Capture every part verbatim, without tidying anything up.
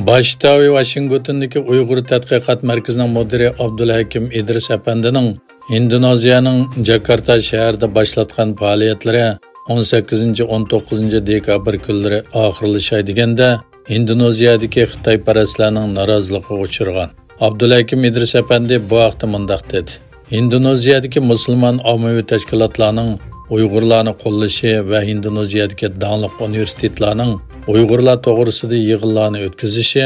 باش شتابى ۋاشىنگتوندىكى ئۇيغۇر تەتقىقات مەركىزىنىڭ مۇدىرى ئابدۇلھەكىم ئىدرىس ئەپەندىنىڭ ئىندونېزىيەنىڭ جاكارتا شەھىرىدە باشلاتقان پائالىيەتلىرى ئون سەككىزىنچى، ئون توققۇزىنچى دېكابىر كۈنلىرى ئاخىرلىشاي دېگەندە، ئىندونېزىيەدىكى خىتايپەرەسلەرنىڭ نارازىلىقىغا ئۇچرىغان. ئابدۇلھەكىم ئىدرىس ئەپەندى بۇ ھەقتە مۇنداق دېدى: ئىندونېزىيەدىكى مۇسۇلمان ئاممىۋى تەشكىلاتلارنىڭ ئۇيغۇرلارنى قوللىشى ۋە ئىندونېزىيەدىكى داڭلىق ئۇنىۋېرسىتېتلارنىڭ ئۇيغۇرلار توغرىسىدا يىغىنلارنى ئۆتكۈزۈشى،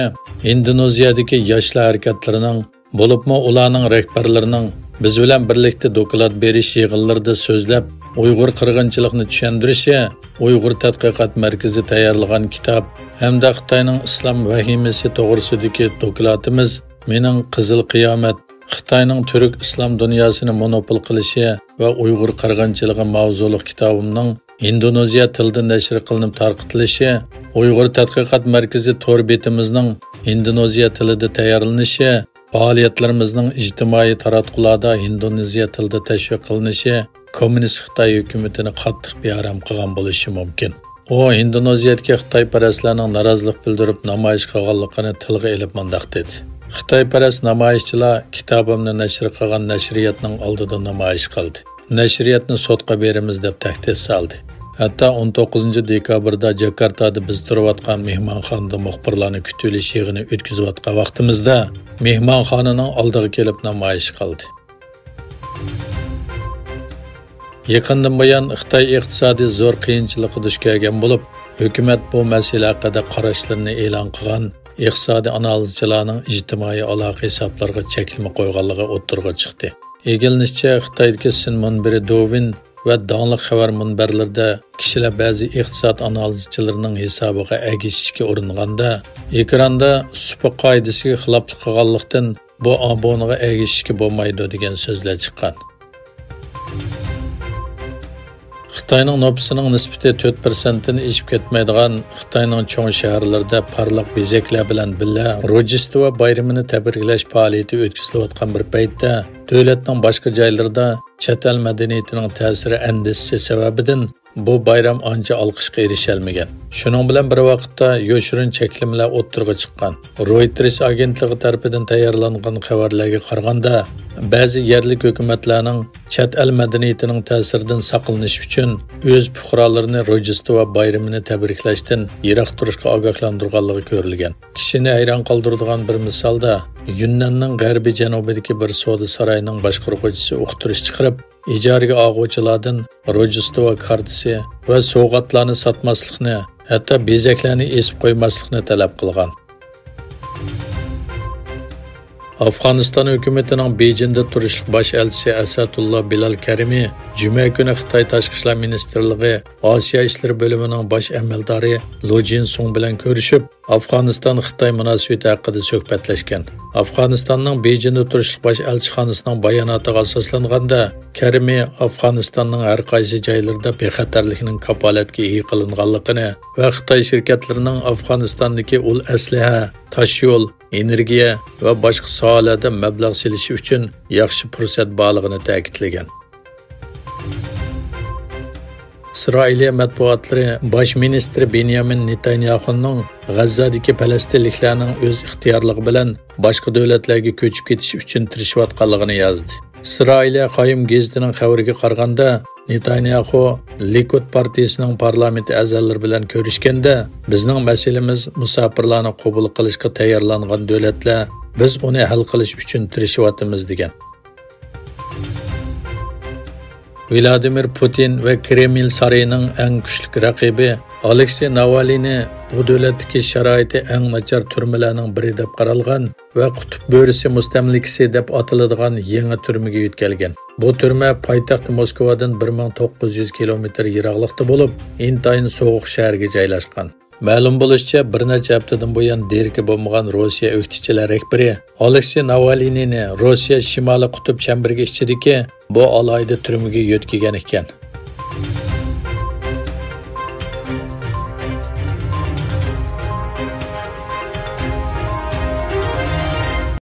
ئىندونېزىيەدىكى ياشلار ھەرىكەتلىرىنىڭ، بولۇپمۇ ئۇلارنىڭ رەھبەرلىرىنىڭ بىز بىلەن بىرلىكتە دوكلات بېرىش يىغىنلىرىدا سۆزلەپ، ئۇيغۇر قىرغىنچىلىقىنى چۈشەندۈرۈشى، ئۇيغۇر تەتقىقات مەركىزى تەييارلىغان كىتاب ھەمدە خىتاينىڭ ئىسلام ۋەھىمىسى توغرىسىدىكى دوكلاتىمىز مېنىڭ قىزىل قىيامەت، خىتاينىڭ تۈرك ئىسلام دۇنياسىنى مونوپول قىلىشى ۋە ئۇيغۇر قىرغىنچىلىقى ماۋزۇلۇق كىتابىمنىڭ ئىندونېزىيە تىلىدا نەشر قىلىنىپ تارقىتىلىشى، ئۇيغۇر تەتقىقات مەركىزى تور بېتىمىزنىڭ ئىندونېزىيە تىلىدا تەييارلىنىشى، پائالىيەتلىرىمىزنىڭ ئىجتىمائىي تاراتقۇلاردا ئىندونېزىيە تىلىدا تەشۋىق قىلىنىشى كوممۇنىست خىتاي ھۆكۈمىتىنى قاتتىق بىئارام قىلغان بولۇشى مۇمكىن. ئۇ ئىندونېزىيەدىكى خىتايپەرەسلەرنىڭ نارازىلىق بىلدۈرۈپ نامايىش قىلغانلىقىنى تىلغا ئېلىپ مۇنداق دېدى: خىتايپەرەس نامايىشچىلار كىتابىمنى نەشر قىلغان نەشرىياتنىڭ ئالدىدا نامايىش قىلدى. نەشرىياتنى سوتقا بېرىمىز دەپ تەھدىت سالدى. ھەتتا ئون توققۇزىنچى دېكابىردا جاكارتادا بىز تۇرۇۋاتقان مېھمانخانىدا مۇخبىرلارنى كۈتۈۋېلىش يىغىنى ئۆتكۈزۈۋاتقان ۋاقتىمىزدا مېھمانخانىنىڭ ئالدىغا كېلىپ نامايىش قىلدى. يېقىندىن بۇيان خىتاي ئىقتىسادى زور قىيىنچىلىققا دۇچ كەلگەن بولۇپ، ھۆكۈمەت بۇ مەسىلە ھەققىدە قاراشلىرىنى ئېلان قىلغان، ئىقتىسادىي ئانالىزچىلارنىڭ ئىجتىمائىي ئالاقە ھېسابلىرىغا چەكلىمە قويغانلىقى ئوتتۇرىغا چىقتى. ئىگىلىنىشىچە، خىتايدىكى سىن مۇنبىرى دوۋىن ۋە داڭلىق خەۋەر مۇنبەرلىرىدە كىشىلەر بەزى ئىقتىساد ئانالىزچىلىرىنىڭ ھېسابىغا ئەگىشىشكە ئۇرۇنغاندا، ئېكراندا سۇپا قائىدىسىگە خىلاپلىق قىلغانلىقتىن، بۇ ئابونغا ئەگىشىشكە بولمايدۇ، دېگەن سۆزلەر چىققان. خىتاينىڭ نوپۇسىنىڭ نىسبىتى تۆت پىرسەنتتىن ئېشىپ كەتمەيدىغان خىتاينىڭ چوڭ شەھەرلىرىدە پارلاق بېزەكلەر بىلەن بىللە روژدېستۋا بايرىمىنى تەبرىكلەش پائالىيىتى ئۆتكۈزۈلۈۋاتقان بىر پەيتتە، دۆلەتنىڭ باشقا جايلىرىدا چەت ئەل مەدەنىيىتىنىڭ تەسىرى ئەندىزىسى سەۋەبىدىن، بۇ بايرام ئانچە ئالقىشقا ئېرىشەلمىگەن. شۇنىڭ بىلەن بىر ۋاقىتتا، يوشۇرۇن چەكلىمىلەر ئوتتۇرىغا چىققان. رويتېرس ئاگېنتلىقى تەرىپىدىن تەييارلانغان خەۋەرلەرگە قارىغاندا، بەزى يەرلىك ھۆكۈمەتلەرنىڭ چەت ئەل مەدەنىيىتىنىڭ تەسىرىدىن ساقلىنىش ئۈچۈن ئۆز پۇقرالىرىنى روژدېستۋا بايرىمىنى تەبرىكلەشتىن يىراق تۇرۇشقا ئاگاھلاندۇرغانلىقى كۆرۈلگەن. كىشىنى ھەيران قالدۇرىدىغان بىر مىسالدا، يۈننەننىڭ غەربىي جەنۇبىدىكى بىر سودا سارايىنىڭ باشقۇرغۇچىسى ئۇقتۇرۇش چىقىرىپ، ئىجارىگە ئالغۇچىلاردىن روژدېستۋا كارتىسى ۋە سوۋغاتلارنى ساتماسلىقنى، ھەتتا بېزەكلەرنى ئېسىپ قويماسلىقنى تەلەپ قىلغان. ئافغانىستان ھۆكۈمىتىنىڭ بېيجىڭدا تۇرۇشلۇق باش ئەلچىسى ئەسەدۇللا بىلال كەرىمى جۈمە كۈنى خىتاي تاشقى ئىشلار مىنىستىرلىقى ئاسىيا ئىشلىرى بۆلۈمىنىڭ باش ئەمەلدارى لو جىنسۇڭ بىلەن كۆرۈشۈپ، ئافغانىستان-خىتاي مۇناسىۋىتى ھەققىدە سۆھبەتلەشكەن. ئافغانىستاننىڭ بېيجىڭدا تۇرۇشلۇق باش ئەلچىخانىسىنىڭ باياناتىغا ئاساسلانغاندا، كەرىمى ئافغانىستاننىڭ ھەر قايسى جايلىرىدا بىخەتەرلىكنىڭ كاپالەتكە ئىگە قىلىنغانلىقىنى ۋە خىتاي شىركەتلىرىنىڭ ئافغانىستاندىكى ئۇل ئەسلىھە، تاشيول، ئېنېرگىيە ۋە باشقا ساھەلەردە مەبلەغ سېلىشى ئۈچۈن ياخشى پۇرسەت بارلىقىنى تەكىتلىگەن. ئىسرائىلىيە مەتبۇئاتلىرى باش مىنىستىر بېنيامىن نېتانياخۇنىڭ غەززەدىكى پەلەستىنلىكلەرنىڭ ئۆز ئىختىيارلىقى بىلەن باشقا دۆلەتلەرگە كۆچۈپ كېتىشى ئۈچۈن تىرىشىۋاتقانلىقىنى يازدى. ئىسرائىلىيە خايۇم گېزىتىنىڭ خەۋىرىگە قارىغاندا، نېتانياخۇ لىكۇد پارتىيىسىنىڭ پارلامېنت ئەزالىرى بىلەن كۆرۈشكەندە، بىزنىڭ مەسىلىمىز مۇساپىرلارنى قوبۇل قىلىشقا تەييارلانغان دۆلەتلەر، بىز ئۇنى ھەل قىلىش ئۈچۈن تىرىشىۋاتىمىز، دېگەن. ۋلادىمىر پۇتىن ۋە كرېمل سارىيىنىڭ ئەڭ كۈچلۈك رەقىبى ئالېكسېي ناۋالنىنى بۇ دۆلەتتىكى شارائىتى ئەڭ ناچار تۈرمىلەرنىڭ بىرى دەپ قارالغان ۋە قۇتۇپ بۆرىسى مۇستەملىكىسى دەپ ئاتىلىدىغان يېڭى تۈرمىگە يۆتكەلگەن. بۇ تۈرمە پايتەخت موسكۋادىن بىر مىڭ توققۇز يۈز كىلومېتىر يىراقلىقتا بولۇپ، ئىنتايىن سوغۇق شەھەرگە جايلاشقان. مەلۇم بولۇشىچە، بىر نەچچە ھەپتىدىن بۇيان دېرىكى بولمىغان روسىيە ئۆكتىچىلەر رەھبىرى ئالېكسېي ناۋالنىنى روسىيە شىمالىي قۇتۇپ چەمبىرىكى ئىچىدىكى بۇ ئالاھىدە تۈرمىگە يۆتكىگەن ئىكەن.